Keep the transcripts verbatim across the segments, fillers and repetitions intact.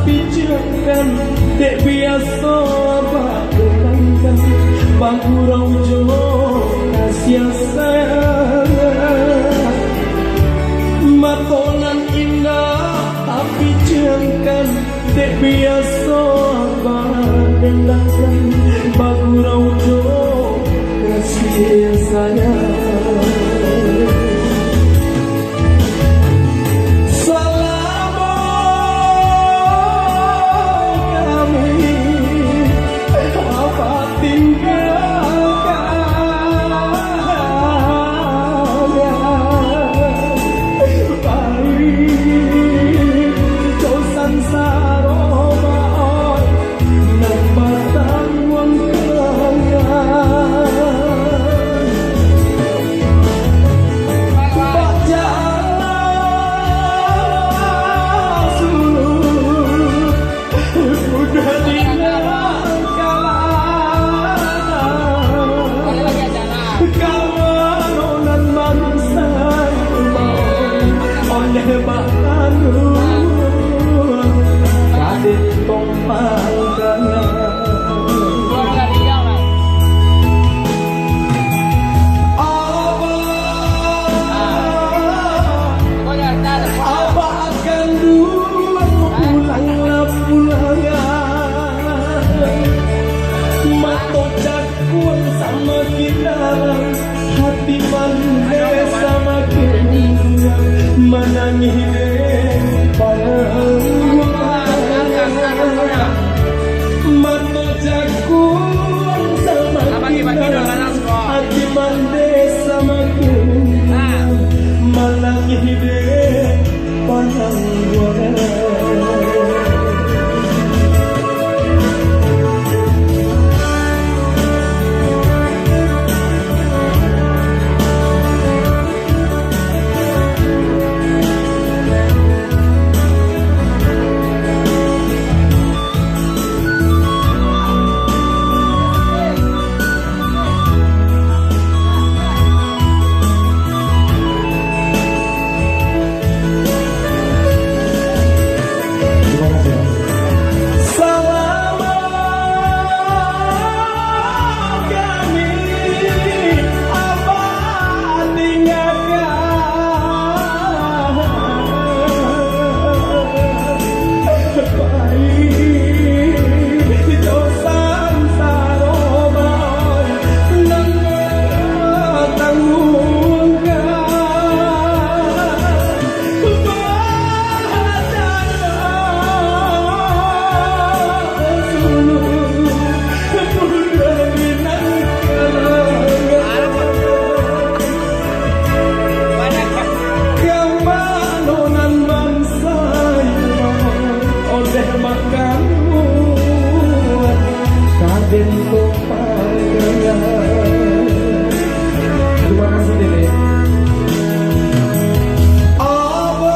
Pijamkan, dek biaso abah denangkan, bagurau jo kasiah sayang. Mato nan indah tapijamkan, dek biaso abah denangkan, bagurau jo kasiah sayang. Salamo kami abah tinggalkan, pai jo sansaro baoi. Nan batangguang tangan. Bajalan surut, budak di nan kalangan. Kamano nan bansai, ondeh batanduang, kadin tompang tangan. Abah, abah kanduang, pulanglah, pulanglah. Mato cak- kuang samakin dalam, hati mandeh samakin riang, manangih dek panangguang. Mato jakuang samakin dalam, hati mandeh samakin riang, manangih dek Salamo kami abah tinggakan, pai jo sansaro baoi, nan batangguangkan. Terima kasih, Dede. Abah,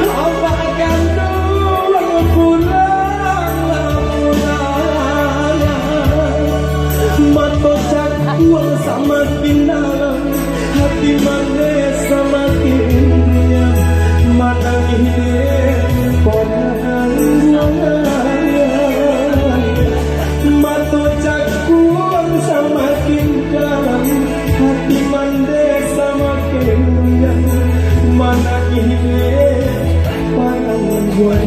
abah kanduang, pulanglah, pulanglah. Mato jakuang samakin dalam, hati mandeh samakin riang, manangih dek panangguang. Mato jakuang samakin dalam, hati mandeh samakin riang, manangih dek panangguang.